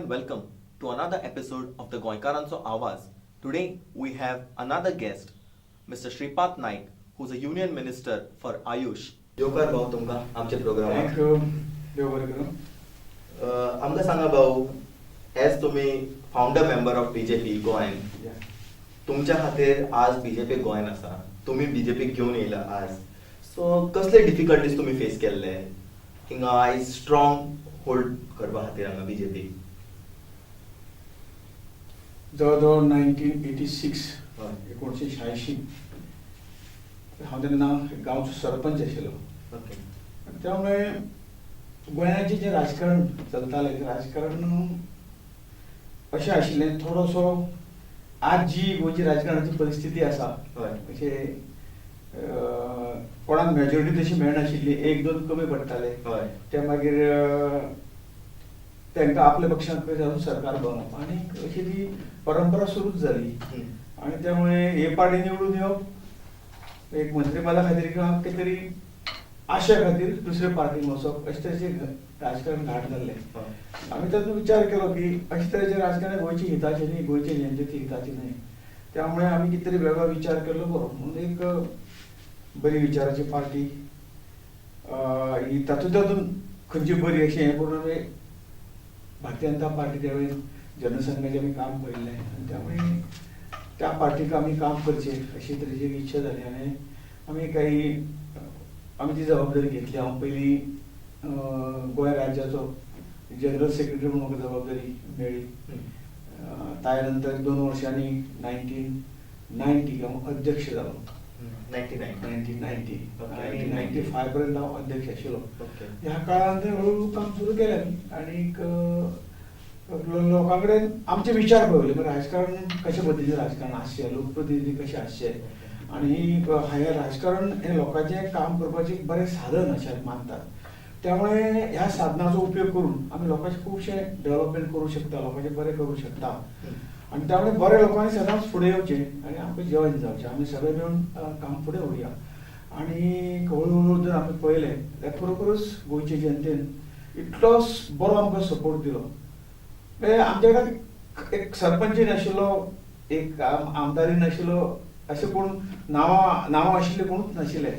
And welcome to another episode of the Goykarancho Awaaz. Today we have another guest, Mr. Shripad Naik, who's a Union Minister for Ayush. येवकार भाऊ तुमकां आमच्या प्रोग्रामाक. Thank you, देव बरें करूं. आमकां सांगा भाऊ, एज तुमी फावंडर मेंबर ऑफ बीजेपी गोंयान, तुमच्या खातीर आज बीजेपी गोंयान आसा, तुमी बीजेपीक घेवन येयला आज, सो कसले डिफिकल्टीज तुमी फेस केल्ले हिंगा आयज स्ट्रॉंग होल्ड करपा खातीर हांगा बीजेपी? जवळ जवळ 1986, 1986, हांव तेन्ना गांवचो सरपंच आशिल्लो. त्यामुळे गोंयाचें जें राजकारण चलतालें तें राजकारण अशें आशिल्लें थोडोसो, आज जी गोंयची राजकारणाची परिस्थिती आसा, अशें कोणाक मेजॉरिटी तशी मेळनाशिल्ली, एक दोन कमी पडटाले. ते मागीर तांकां आपल्या पक्षांत कशें सरकार बनप आनी अशी ती परंपरा सुरूच जाली. आनी त्यामुळे हे पार्टी निवडून येवप, एक मंत्रीपदा खातीर किंवा कितें तरी आशा खातीर दुसऱ्या पार्टीन वचप, अशे तरेचें राजकारण घाट जाल्लें. आमी तातूंत विचार केलो की अशे तरेचें राजकारण गोंयच्या हिताचें न्ही, गोंयच्या जनतेच्या हिताचें न्हय. त्यामुळे आमी कितें तरी वेगळो विचार केलो बरो म्हणून एक बरी विचाराची पार्टी ही तातूंत तातूंत खंयची बरी अशें हें करून आमी भारतीय जनता पार्टी, त्यावेळेर जनसंघाचें आमी काम पळयल्लें आनी त्यामुळे त्या पार्टीक आमी काम करचें अशी तरेची एक इच्छा जाली आनी आमी काही आमी ती जबाबदारी घेतली. हांव पयलीं गोंय राज्याचो जनरल सेक्रेटरी म्हणून म्हाका जबाबदारी मेळ्ळी. ताच्या नंतर 2 वर्सांनी 1990 हांव अध्यक्ष जालो. 99? 1990. आनी 95 पर्यंत हांव अध्यक्ष आशिल्लो. ह्या काळांत हळूहळू काम सुरू केलें आमी आनीक लोकां कडेन आमचे विचार पळयले, म्हणजे राजकारण कशे पद्दतीचें राजकारण आसचें, लोकप्रतिनिधी कशे आसचे आनी हें राजकारण हें लोकांचें काम करपाचें एक बरें साधन अशें मानतात. त्यामुळे ह्या साधनाचो उपयोग करून आमी लोकांचें खुबशें डेव्हलपमेंट करूं शकता, लोकांचें बरें करूं शकता. आनी त्यामुळे बऱ्या लोकांनी सदांच फुडें येवचें आनी आमकां जॉयन जावचें, आमी सगळे मेळून काम फुडें व्हरुया. आनी हळू हळू जर आमी पळयलें जाल्यार खरोखरच गोंयचे जनतेन इतलो बरो आमकां सपोर्ट दिलो. म्हणजे आमच्या कडेन एक सरपंचय नाशिल्लो, एक आमदारय नाशिल्लो, अशें कोण नांवां आशिल्ले कोणूच नाशिल्ले,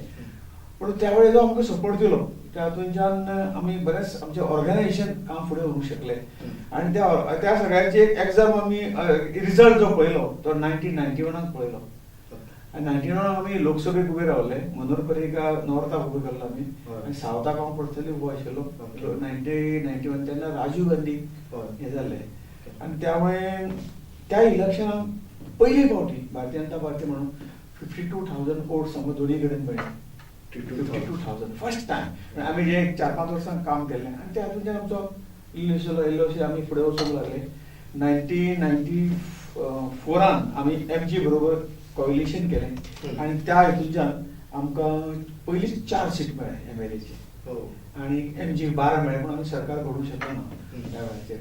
पूण त्या वेळार जो आमकां सपोर्ट दिलो तातूंतल्यान आमी बरेंच आमचें ऑर्गनायझेशन काम फुडें व्हरूंक शकले. आनी त्या सगळ्याची एक एग्जाम आमी रिजल्ट जो पळयलो तो 1991 पळयलो. आनी 91 आमी लोकसभेक उबे रावले, मनोहर पर्रीकार नॉर्थाक उबे केल्लो आमी आनी सावथाक हांव पर्सनली उबो आशिल्लो. 1991 तेन्ना राजीव गांधी हें जाल्लें आनी त्यामुळे त्या इलेक्शनाक पयली फावटी भारतीय जनता पार्टी म्हणून 52,000 वोट्स आमकां दोनी कडेन मेळ्ळे. 52,000 फर्स्ट टायम. आमी जे 4-5 वर्सां काम केल्लें आनी त्या हातूंतल्यान आमचो इल्लोसो इल्लोसो आमी फुडें वचूंक लागले. 1994 आमी एम जी बरोबर कॉयलिशन केलें आनी त्या हितूंतल्यान आमकां पयलीच 4 सीट मेळ्ळे एम एल एचे आनी एम जी 12 मेळ्ळे, पूण आमी सरकार घडोवंक शकलो ना त्या वेळाचेर.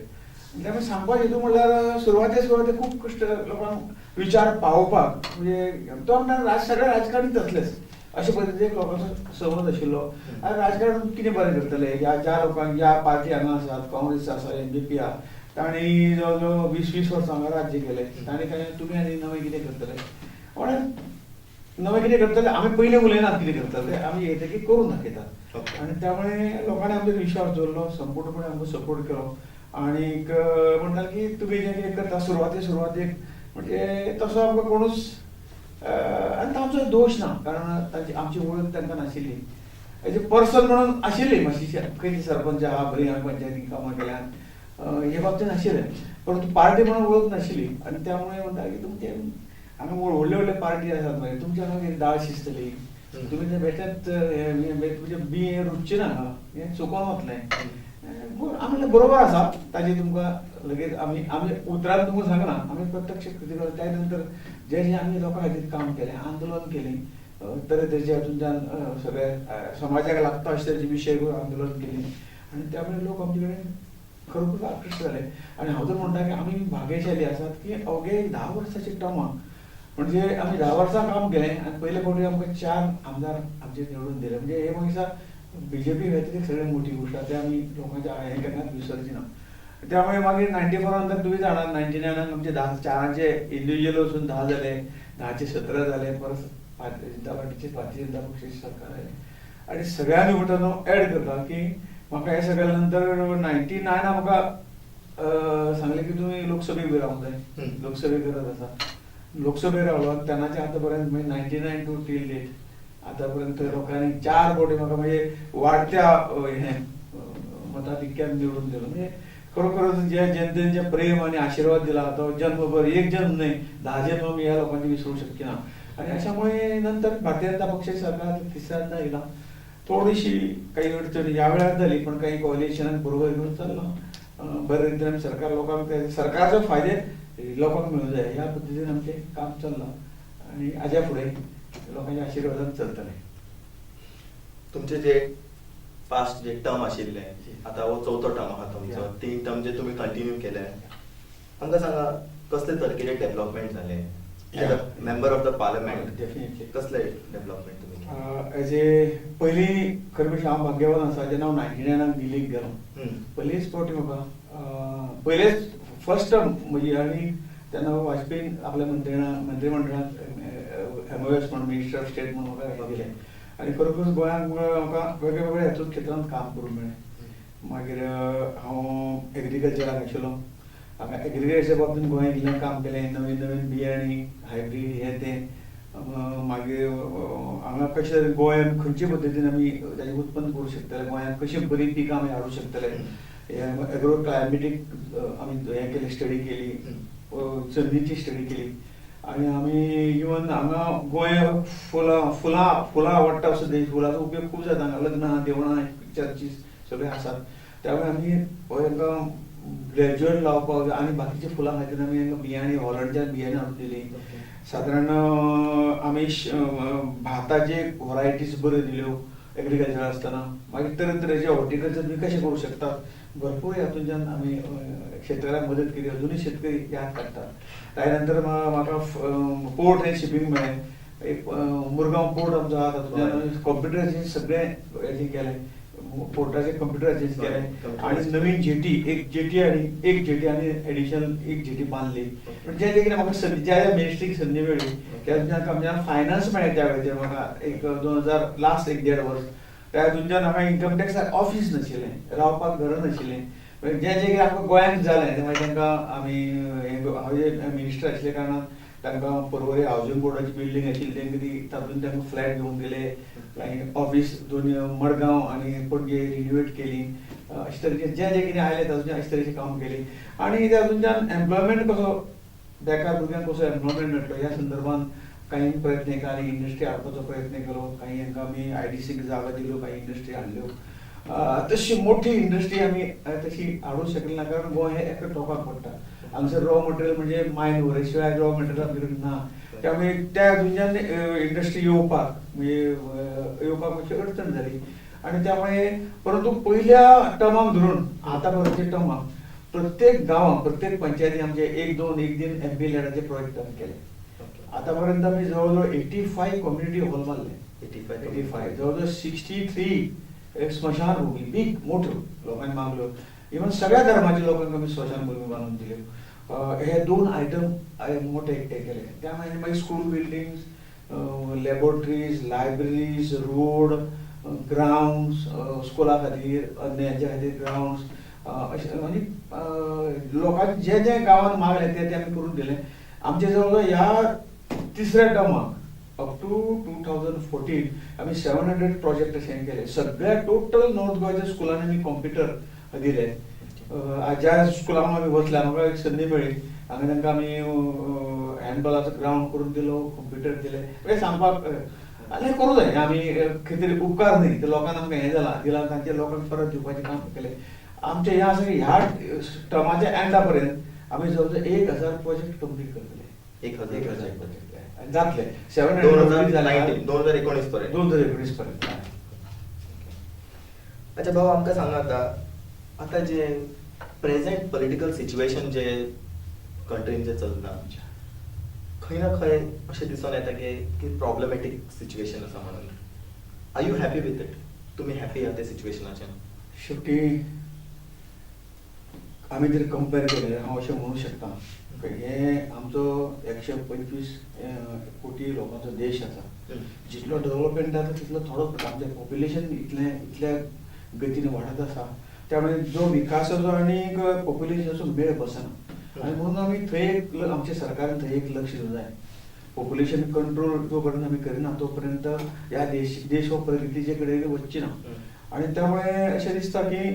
त्यामुळे सांगपाक हेतू म्हणल्यार सुरवाते सुरवाते खूब कश्ट लोकांक विचार पावोवपाक, म्हणजे तो म्हणटा सगळे राजकारणी तसलेच अशे पद्दतीन लोकांचो समज आशिल्लो. आनी राजकारण कितें बरें करतले, ह्या ज्या लोकांक ज्या पार्टी हांगा आसात, काँग्रेस आसा, एन डी पी आसा, तांणी जवळ जवळ 20-20 वर्सां हांगा राज्य केलें, तांणी काय तुमी आनी नवें कितें करतले, कोणें नवें कितें करतले, आमी पयलीं उलयनात कितें करतले, आमी येतकीर करून दाखयतात. आनी त्यामुळे लोकांनी आमचेर विश्वास दवरलो, संपूर्णपणे आमकां सपोर्ट केलो. आनीक म्हणटाले की तुमी जें कितें करता सुरवाते सुरवातेक म्हणजे तसो आमकां कोणूच आनी तांचो दोश ना, कारण तांची आमची वळख तांकां नाशिल्ली, एज ए पर्सन म्हणून आशिल्ली मातशी खंयची सरपंच आहा, बरी हांवें पंचायतीन कामां केल्यात हे बाबतीन आशिल्लें, परंतु पार्टी म्हणून वळख नाशिल्ली. आनी त्यामुळे म्हणटा की तुमचे हांगा व्हडले व्हडले पार्टी आसात, मागीर तुमच्या हांगा कितें दाळ शिजतली, तुमी तें बेठेच तुमचें बी हें रुचचें ना हांगा, हें चुकोन वतलें. आमी म्हणलें बरोबर आसा, ताजें तुमकां लगेच आमी आमी उतरान तुमकां सांगना, आमी प्रत्यक्ष कृती करता. त्या नंतर जे जे आमी लोकां खातीर काम केलें, आंदोलन केलें, तरेतरेचे हातूंतल्यान सगळे समाजाक लागता अशे तरेचे विशय घेवन आंदोलन केलें आनी त्यामुळे लोक आमचे कडेन खरोखर आकृश्ट जाले. आनी हांव तर म्हणटा की आमी भाग्यशाली आसात की अवघे 10 वर्साचे टर्माक, म्हणजे आमी 10 वर्सां काम केलें आनी पयले फावटी आमकां 4 आमदार आमचे निवडून दिले. म्हणजे हे म्हाका दिसता बीजेपी खातीर एक सगळ्यात मोठी गोष्ट आसा, ते आमी लोकांच्या हें केन्नाच विसरची ना. त्यामुळे मागीर 94 नंतर तुमी जाणा 99 आमचे 10 4 इंडिव्हिज्युअल वचून 10 जाले, 10 17 जाले, परत भारतीय जनता पार्टीचे भारतीय जनता पक्षाचे सरकार आयलें. आनी सगळ्यांनी म्हणटा न्हू एड करता की म्हाका हे सगळ्या नंतर 99 म्हाका सांगलें की तुमी लोकसभेक बी रावंक जाय, लोकसभेक गरज आसा. लोकसभेर रावलो तेन्नाचे आतां पर्यंत म्हणजे 99 टू टील डेट आतापर्यंत लोकांनी 4 फावटी म्हाका म्हणजे वाडत्या हें मताधिक्यान निवडून दिलो. म्हणजे खरोखरच जे जनतेन जे प्रेम आनी आशिर्वाद दिला तो जन्मभर, एक जन्म न्हय 10 जन्म मी ह्या लोकांचे विसरूंक शकना. आनी अशामुळे नंतर भारतीय जनता पक्षाचे सरकार तिसऱ्यांदा येयला. थोडीशी काही अडचणी ह्या वेळार जाली पण काही कोaliशनाक बरोबर घेवन चल्ला. बरे रितीन आमी सरकार लोकांक सरकारचो फायदे लोकांक मेळूंक जाय ह्या पद्दतीन आमचें काम चल्लां आनी हाज्या फुडें लोकांच्या आशिर्वादान चलतलें. तुमचे जे पास्ट जे टर्म आशिल्ले, आतां हो चवथो टर्म आहा तुमचो, 3 टर्म जे तुमी कंटिन्यू केले, आमकां सांगा कसले तरेचे डेव्हलपमेंट जाले as a member of the parliament? Definitely कसले डेव्हलपमेंट तुमी केले? एज ए पयलीं खरें म्हणजे हांव भाग्यवान आसा जेन्ना हांव 99 दिल्लीक गेलो पयलींच फावटी म्हाका पयलेच फर्स्ट टर्म म्हजी, आनी तेन्ना वाजपेयीन आपल्या मंत्रिमंडळांत MOS म्हणून मिनिस्टर ऑफ स्टेट म्हणून म्हाका हें दिलें. आनी खरोखर गोंयांत म्हाका वेगळे वेगळे हातूंत क्षेत्रांत काम करूंक मेळ्ळें. मागीर हांव एग्रीकल्चराक आशिल्लो, हांगा एग्रीकल्चर बाबतींत गोंयांत इल्लें काम केलें, नवीन नवीन बियाणी हायब्रीड हें तें. मागीर हांगा कशें तरेन गोंयांत खंयचे पद्दतीन आमी ताजें उत्पन्न करूंक शकतले, गोंयांत कशी बरी पिकां आमी हाडूंक शकतले, एग्रो क्लायमेटीक आमी हें केलें, स्टडी केली, जमनीची स्टडी केली. आनी आमी इवन हांगा गोंयांत फुलां फुलां फुलां आवडटा असो देश, फुलांचो उपयोग खूब जाता हांगा, लग्नां देवळां चर्चीस सगळे आसात. त्यामुळे आमी हांकां ग्रॅज्युएट लावपाक आनी बाकीच्या फुलां खातीर आमी हांकां बियाणी हॉलंडच्यान बियाणी हाडून दिली. सादारण आमी भाताचे व्हरायटीज बऱ्यो दिल्यो एग्रीकल्चर आसतना. मागीर तरेतरेचे हॉर्टिकल्चर तुमी कशें करूंक शकतात, भरपूर हातूंतल्यान आमी शेतकऱ्यांक मदत केली. अजुनूय शेतकरी याद काडटात. ताजे नंतर म्हाका पोर्ट हें शिपींग मेळ्ळें, एक मुरगांव पोर्ट आमचो आहा तातूंतल्यान कंप्युटराचेर सगळें हें केलें, पोर्टाचें कंप्युटराचेर केलें. आनी नवीन जेटी, एक जेटी आनी एक जेटी आनी एडिशनल एक जेटी बांदली. पण जे कितें म्हाका संदी, ज्या ज्या मिनिस्ट्रीक संदी मेळ्ळी त्या आमच्या फायनान्स मेळ्ळें त्या वेळाचेर म्हाका एक 2000 लास्ट 1-1.5 वर्स त्या हातूंतल्यान हांगा इन्कम टॅक्स ऑफीस नाशिल्लें, रावपाक घर नाशिल्लें. जें जें कितें आमकां गोंयांत जालें तें मागीर तांकां आमी हांव जे मिनिस्टर आशिल्ल्या कारणान तांकां पर्वरी हावजींग बोर्डाची बिल्डींग आशिल्ली तांकां ती तातूंत तांकां फ्लॅट घेवन गेले. मागीर ऑफीस दोन मडगांव आनी पणजे रिनोवेट केली. अशे तरेचें जें जें कितें आयलें तातूंतल्यान अशे तरेचें काम केलें. आनी तातूंतल्यान एम्प्लॉयमेंट कसो बेकार भुरग्यांक कसो एम्प्लॉयमेंट मेळटलो ह्या संदर्भात काही प्रयत्न केले, इंडस्ट्री हाडपाचो प्रयत्न केलो. काही हांकां आमी IDC जागा दिल्यो, काही इंडस्ट्री हाडल्यो. तशी मोठी इंडस्ट्री आमी तशी हाडूंक शकली ना, कारण गोंय हें एका टोकाक पडटा. हांगसर रॉ मटेरियल म्हणजे मायन वर शिवाय रॉ मटेरियल आमचे कडेन ना. त्यामुळे त्या हातूंतल्यान इंडस्ट्री येवपाक म्हणजे येवपाक मातशी अडचण जाली. आनी त्यामुळे परंतु पयल्या टर्माक धरून आतां पर्यंतच्या टर्माक प्रत्येक गांवांत प्रत्येक पंचायती आमचे 1-2 1-3 MP लॅडाचे प्रोजेक्ट आमी केले. आतापर्यंत आमी जवळ जवळ 85 कम्युनिटी हॉल मारले, 85 जवळ जवळ 63 स्मशानभूमी बीग मोठ्यो लोकांनी मागल्यो. इवन सगळ्या धर्माच्या लोकांक आमी स्मशानभूमी बांदून दिल्यो. हे 2 आयटम मोठे एकटे केले. त्या मागीर मागीर school buildings, laboratories, libraries, road, grounds, स्कुला खातीर अन्याच्या खातीर ग्रावंड्स, अशें म्हणजे लोकांक जे जे गांवांत मागलें तें तें आमी करून दिलें. आमचे जवळ जवळ ह्या तिसऱ्या टर्माक अप टू 2014 आमी 700 प्रोजेक्ट अशें केले. सगळ्या टोटल नॉर्थ गोवाच्या स्कुलांनी आमी कॉम्प्युटर दिले. ज्या स्कुलांक आमी वचले आमकां एक संदी मेळ्ळी, हांगा तांकां आमी हँडबॉलाचो ग्रावंड करून दिलो, कॉम्प्युटर दिले. हें सांगपाक आनी हें करूं जाय, आमी खंय तरी उपकार न्ही ते लोकांक आमकां हें जालां दिलां तांचे लोकांक परत दिवपाचें काम केलें. आमचें हें आसा की ह्या टर्माच्या एंडा पर्यंत आमी जवळ जवळ 1000 प्रोजेक्ट कंप्लीट करतले. 1000 प्रोजेक्ट जातले. 700 जाले 2019 पर्यंत. 2019 पर्यंत. अच्छा भाऊ, आमकां सांगा आतां, आतां जे प्रेझेंट पॉलिटिकल सिच्युएशन जे कंट्रीन जे चल्लां, खंय ना खंय अशें दिसून येता की प्रॉब्लमॅटीक सिच्युएशन आसा म्हणून. Are you happy with it? तुमी हॅपी आहा त्या सिच्युएशनाचेर? शेवटी आमी जर कंपेर केलें, हांव अशें म्हणूंक शकता हे आमचो 125 कोटी लोकांचो देश आसा. जितलो डेव्हलपमेंट जाता तितलो थोडो पडटा. आमचें पॉप्युलेशन इतलें इतल्या गतीन वाडत आसा, त्यामुळे जो विकासाचो आनी पॉप्युलेशनाचो मेळ बसना. आनी म्हणून आमी थंय एक आमच्या सरकारान थंय एक लक्ष दिवंक जाय. पॉप्युलेशन कंट्रोल जो पर्यंत आमी करिना तो पर्यंत ह्या देश हो प्रगतीचे कडेन वचची ना. आनी त्यामुळे अशें दिसता की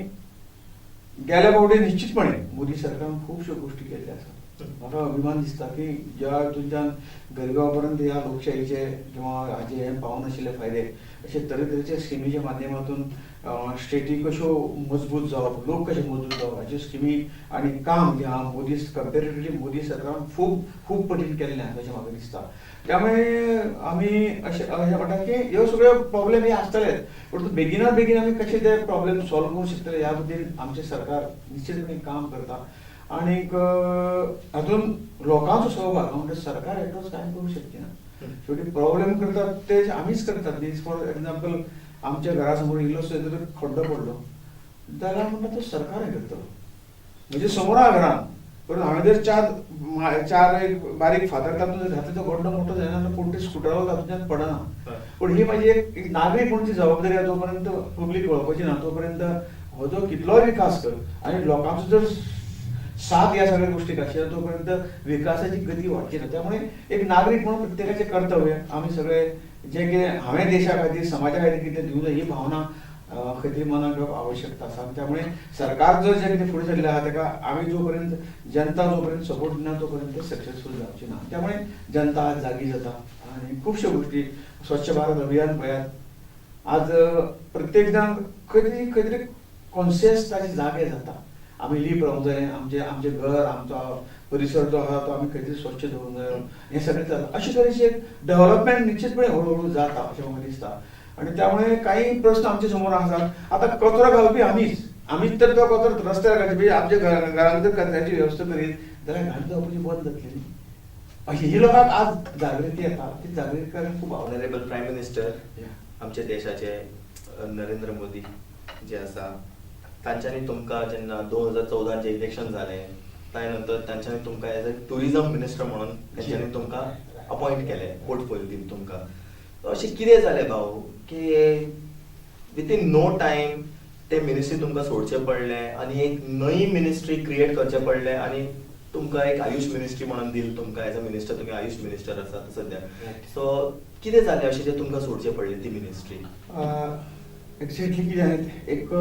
गेल्या फावटी निश्चितपणे मोदी सरकारान खुबश्यो गोश्टी केल्ल्यो आसात. म्हाका अभिमान दिसता की ज्या हितूंतल्यान गरिबा पर्यंत ह्या लोकशाहीचे किंवा हाजे हे पावनाशिल्ले फायदे अशे तरेतरेच्या स्किमीच्या माध्यमातून स्टेटी कश्यो मजबूत जावप, लोक कशे मजबूत जावप हाच्यो स्किमी आनी काम जें आहा मोदी कंपेरेटिवली मोदी सरकारान खूब खूब पटीन केल्लें आसा अशें म्हाका दिसता. त्यामुळे आमी अशें अशें म्हणटा की ह्यो सगळ्यो प्रॉब्लेम हे आसतलेच, पूण बेगिनात बेगीन आमी कशे ते प्रॉब्लेम सॉल्व करूंक शकतले ह्या बद्दल आमचें सरकार निश्चितपणे काम करता. आनीक हातूंत लोकांचो सहभाग, हांव म्हणटा सरकार एकटोच कांय करूंक शकना. शेवटी प्रॉब्लेम करतात ते आमीच करतात. फॉर एग्जाम्पल आमच्या घरा समोर इल्लोसो जर खड्डो पडलो जाल्यार म्हणटा तो सरकार हें करतलो, म्हणजे समोर आहा घरान, पूण हांवें जर चार चार एक बारीक फातर तातूंत जर घातले तो गड्डो मोठो जायना जाल्यार कोण तरी स्कुटरार तातूंतल्यान पडना. पूण ही म्हाजी एक नागरीक म्हणून जी जबाबदारी आहा, जोपर्यंत पब्लीक वळखची ना तोपर्यंत हो जो कितलोय विकास कर आनी लोकांचो जर साथ ह्या सगळ्या गोष्टीक आशिल्लो तोपर्यंत विकासाची गती वाडची ना. त्यामुळे एक नागरीक म्हणून प्रत्येकाचें कर्तव्य आमी सगळे जे कितें हांवें देशा खातीर समाजा खातीर कितें दिवंक जाय ही भावना खंय तरी मनाक घेवप आवश्यकता आसा. आनी त्यामुळे सरकार जर जें कितें फुडें सरलें आहा ताका आमी जो पर्यंत जनता जो पर्यंत सपोर्ट दिना तो पर्यंत ते सक्सेसफूल जावची ना. त्यामुळे जनता आज जागी जाता आनी खुबश्यो गोश्टी स्वच्छ भारत अभियान पळयात, आज प्रत्येक जाण खंय तरी खंय तरी कॉन्शियस ताजे जागे जाता. आमी लीप रावंक जाय, आमचें आमचें घर आमचो परिसर जो आहा तो आमी खंय तरी स्वच्छ दवरूंक जाय, हें सगळें चलता. अशे तरेची एक डेव्हलपमेंट निश्चितपणे हळू हळू जाता अशें म्हाका दिसता. आनी त्यामुळे काही प्रश्न आमचे समोर आसात. आतां कचरो घालपी आमीच, आमीच तर तो कचरो रस्त्यार घालचे, म्हणजे आमच्या घरान जर कचऱ्याची वेवस्था करीत जाल्यार घाण जावपाची बंद जातली न्ही. अशी ही लोकांक आज जागृती येता, ती जागृती कारण खूब आवडटा. ऑनरेबल प्रायम मिनिस्टर आमच्या देशाचे नरेंद्र मोदी जे आसा तांच्यांनी तुमकां जेन्ना 2014 जें इलेक्शन जालें ताच्या नंतर तांच्यांनी तुमकां एज अ ट्युरिजम मिनिस्टर म्हणून तांच्यांनी तुमकां अपॉयंट केलें, पोर्टफोलियो दिली तुमकां. अशें कितें जालें भाऊ की विदीन नो टायम ते मिनिस्ट्री तुमकां सोडचें पडलें आनी एक नवी मिनिस्ट्री क्रिएट करचें पडलें आनी तुमकां एक आयुष मिनिस्ट्री म्हणून दिली तुमकां एज अ मिनिस्टर, तुमी आयुष मिनिस्टर आसात सद्या. सो कितें जालें अशें जें तुमकां सोडचें पडलें ती मिनिस्ट्री? एक्झॅक्टली कितें जालें, एक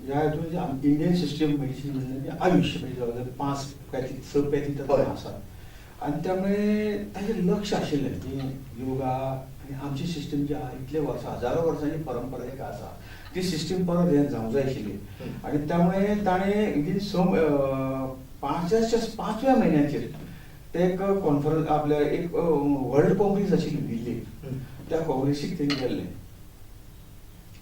ह्या हितून इंडियन सिस्टम मेडिसीन म्हणजे आयुष, म्हणजे जवळ जवळ 5 पॅथी 6 पॅथी तातूंत आसात. आनी त्यामुळे ताचें लक्ष आशिल्लें की योगा आनी आमची सिस्टम जी आहा इतले वर्सां हजारो वर्सांची परंपरा एक आसा ती सिस्टम परत हें जावंक जाय आशिल्ली. आनी त्यामुळे ताणें विदीन 6 5व्या म्हयन्याचेर ते एक कॉन्फरन्स आपल्या एक वर्ल्ड कॉंग्रेस आशिल्ली दिल्लीक, त्या कॉंग्रेसीक थंय गेल्ले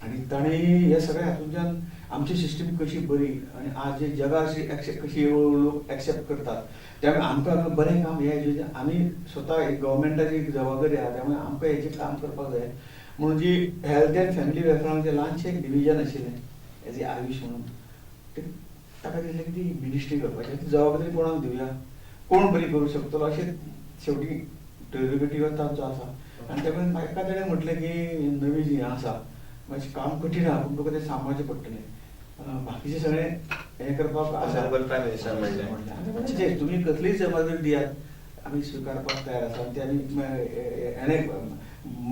आनी ताणें हे सगळे हातूंतल्यान आमची सिस्टम कशी बरी आनी आज जे जगार कशी हळूहळू लोक एक्सेप्ट करतात, त्यामुळे आमकां बरें काम हें आमी स्वता एक गव्हर्मेंटाची एक जबाबदारी आहा, त्यामुळे आमकां हेचें काम करपाक जाय. म्हणून जी हेल्थ अँड फॅमिली वेलफेअरान जें ल्हानशें एक डिविजन आशिल्लें एज ए आयुष म्हणून, ते ताका दिसलें की ती मिनिस्ट्री करपाची, ती जबाबदारी कोणाक दिवया, कोण बरी करूं शकतलो अशें शेवटी प्रेरोगेटिव्ह तांचो आसा. आनी त्यामुळे म्हाका ताणें म्हटलें की नवी जी हें आसा मातशें काम कठीण आहा पूण तुका तें सांबाळचें पडटलें, बाकीचें सगळें हें करपाक आसा. प्रायम मिनिस्टर म्हणलें तुमी कसलीय जबाबदारी दियात आमी स्विकारपाक तयार आसा आनी ते आमी हेणें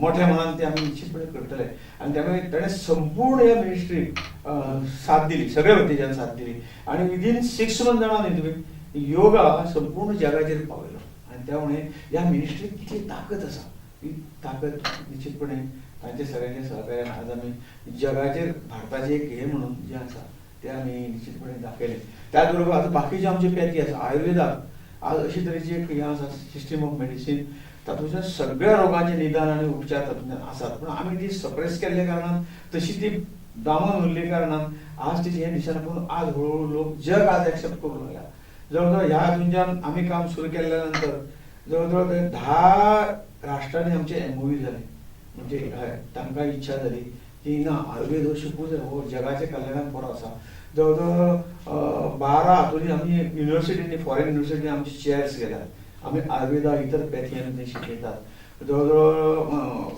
मोठ्या मनान ते आमी निश्चितपणे करतले. आनी त्यामुळे ताणें संपूर्ण ह्या मिनिस्ट्रीक साथ दिली, सगळे वतीच्यान साथ दिली आनी विदीन 6 मंथ जाणा न्ही तुमी योगा संपूर्ण जगाचेर पावयलो. आनी त्यामुळे ह्या मिनिस्ट्रीक कितली ताकद आसा ही ताकद निश्चितपणे तांचे सगळ्यांच्या सहकार्यान आज आमी जगाचेर भारताचें एक हें म्हणून जें आसा तें आमी निश्चितपणे दाखयलें. त्याच बरोबर आतां बाकीचे आमचे पॅथी आसा, आयुर्वेदाक आज अशी तरेची एक हें आसा सिस्टम ऑफ मेडिसीन, तातूंतल्यान सगळ्या रोगांचें निदान आनी उपचार तातूंतल्यान आसात, पूण आमी ती सप्रेस केल्ल्या कारणान तशी ती दामून उरल्या कारणान आज तिचें हें दिसना, पूण आज हळूहळू लोक जग आज एक्सेप्ट करूंक लागल्या. जवळ जवळ ह्या हातूंतल्यान आमी काम सुरू केल्ल्या नंतर जवळ जवळ 10 राष्ट्रांनी आमचे MOU जाले, म्हणजे तांकां इच्छा जाली की ना आयुर्वेद हो शिकूंक जाय, हो जगाच्या कल्याणाक बरो आसा. जवळ जवळ 12 हातूंनी आमी युनिवर्सिटींनी, फॉरेन युनिवर्सिटींनी आमचे चेअर्स गेल्यात. आमी आयुर्वेदा इतर पॅथी आमी थंय शिकयतात. जवळ जवळ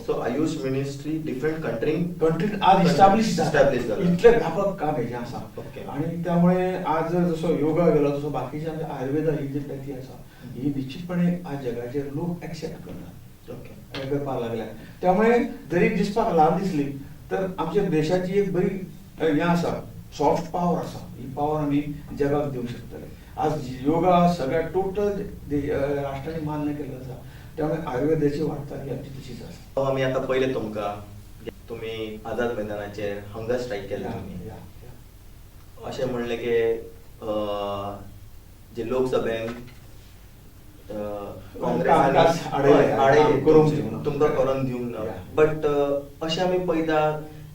so AYUSH ministry different country कंट्रीत आज इस्टाब्लिश इस्टाब्लिश जाला, इतलें व्यापक काम हेजें आसा. आनी त्यामुळे आज जसो योगा गेलो तसो बाकीचे आमचे आयुर्वेदा ही जी पॅथी आसा ही निश्चितपणे आज जगाचेर लोक एक्सेप्ट करतात, करपाक लागल्या. त्यामुळे जरी दिसपाक ल्हान दिसली तर आमच्या देशाची एक बरी हें आसा, सॉफ्ट पावर आसा. ही पावर आमी जगाक दिवंक शकतले. आज योगा सगळ्या टोटल राष्ट्रांनी मान्य केल्लो आसा, त्यामुळे आयुर्वेदाची वाटचाल ही आमची तशीच आसा. आमी आतां पयलें तुमकां तुमी आझाद मैदानाचेर हंगर स्ट्रायक केलें तुमी, अशें म्हणलें की जे लोकसभेन काँग्रेसांनी तुमकां करून दिवंक ना, बट अशें आमी पळयता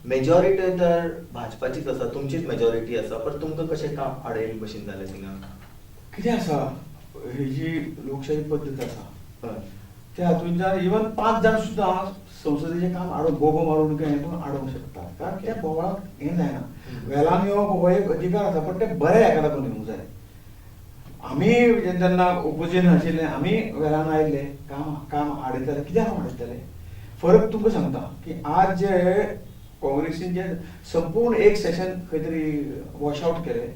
मेजॉरिटी तर भाजपाचीच आसा, तुमचीच मेजॉरिटी आसा, पण तुमकां कशें काम आडयले भशेन जालें थिंगा? कितें आसा, ही जी लोकशाही पद्दत आसा त्या हातूंतल्यान इवन 5 जाण सुद्दां संसदेचें काम आडोवंक, बोबो मारून काय हें करून आडोवंक शकतात, कारण त्या बोवाळाक हें जायना. वेलान येवप हो एक अधिकार आसा, पण ते बरे हेका लागून येवंक जाय. आमी जेन्ना ओपोजिशन आशिल्ले आमी वेलान आयिल्ले, काम काम आडयताले. कित्याक आडयताले? फरक तुमकां सांगता की आज जे काँग्रेसीन जे संपूर्ण एक सेशन खंय तरी वॉश आवट केलें,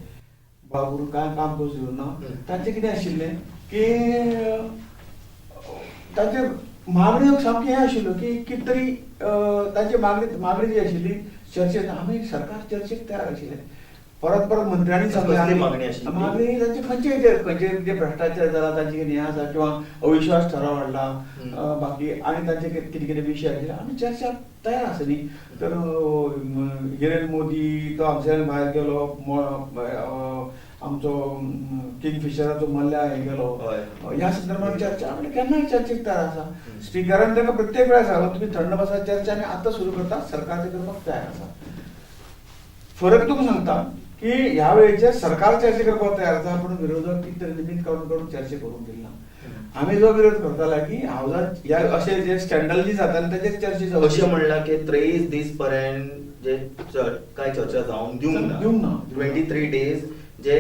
बाबून कांय काम करूंक दिवंक ना. तांचें कितें आशिल्लें की तांचे मागण्यो सामकी हें आशिल्ल्यो की कितें तरी तांची मागणी जी आशिल्ली चर्चेक, आमी सरकार चर्चेक तयार आशिल्ले. परत परत मंत्र्यांनी सांगलें मागणी तांची खंयचे खंयचे कितें भ्रश्टाचार जाला, तांचे कितें हें आसा किंवा अविश्वास ठराव हाडला बाकी आनी तांचे कितें कितें विशय आशिल्ले, आमी चर्चा तयार आसा न्ही. तर हिरेन मोदी तो आमच्यान भायर गेलो, आमचो किंगफिशराचो मल्ल्या हे गेलो, ह्या संदर्भात चर्चा आमी केन्नाय चर्चेक तयार आसा. स्पिकरान ताका प्रत्येक वेळार सांगलो तुमी थंड बसा, चर्चा आमी आतां सुरू करता, सरकार ते करपाक तयार आसा. फरक तुमकां सांगता की ह्या वेळेचेर सरकार चर्चा करपाक तयार आसा, पूण विरोधक कितें तरी निमित्त काडून काडून चर्चा करूंक दिना. आमी जो विरोध करताले की हावजान ह्या अशे जे स्कँडल जी जाताले ताचेर चर्चा जावची. अशें म्हणलां की 23 दीस पर्यंत जे काय चर्चा जावंक दिवंक ना, 23 डेज जे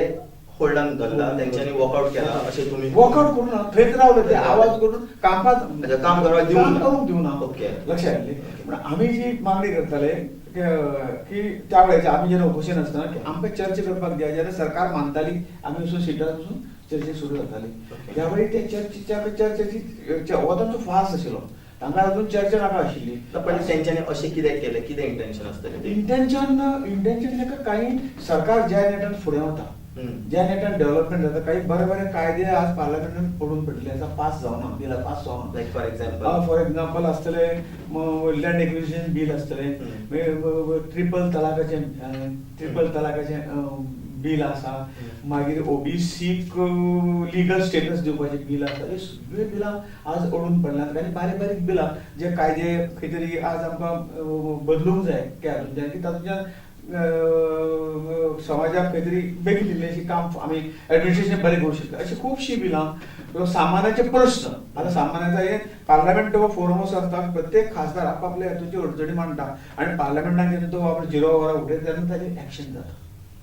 होल्डान धरला तेंच्यांनी वॉकआउट केला. अशें तुमी वॉकआउट करूं ना, थंयच रावले ते आवाज करून कामकाज काम करपाक दिवंक करूंक दिवना. ओके, लक्षात येतलें. पूण आमी जी मागणी करताले की त्या वेळाचेर आमी जेन्ना ओपोजिशन आसतना की आमकां चर्चा करपाक दिया, जेन्ना सरकार मानताली आमी वचून सिटार वचून चर्चा सुरू जाताली. त्यावेळी ते चर्चेची हो तांचो फास्ट आशिल्लो, तांकां अजून चर्चा नाका आशिल्ली. पण तेंच्यांनी अशें कितें केलें, कितें इंटेन्शन आसतलें? इंटेन्शन ताका काही सरकार ज्या नेटान फुडें वता, ज्या नेटान डेव्हलपमेंट जाता, काही बरे बरे कायदे आज पार्लमेंटान पडून पडिल्ले आसा, पास जावना, बिलां पास जावना. लायक फॉर एक्झाम्पल, फॉर एक्झाम्पल आसतलें लँड एक्विजिशन बील आसतलें, ट्रिपल तलाकाचें बील आसा, मागीर ओबीसीक लिगल स्टेटस दिवपाचें बील आसा. हे सगळीं बिलां आज अडून पडल्यात आनी बारीक बारीक बिलां जे कायदे खंय तरी आज आमकां बदलूंक जाय हातूंतल्यान की तातूंतल्यान समाजाक खंय तरी बेगीन इल्लेंशें काम आमी एडमिनिस्ट्रेशन बरें करूंक शकता. अशी खुबशीं बिलां किंवा सामान्याचे प्रस्न. आतां सामान्याचा हे पार्लमेंट हो फोरम असो आसता, प्रत्येक खासदार आपापल्या हातूंच्यो अडचणी मांडटा आनी पार्लमेंटान जेन्ना तो आपलो 0 वरां उठयता तेन्ना ताजेर एक्शन जाता.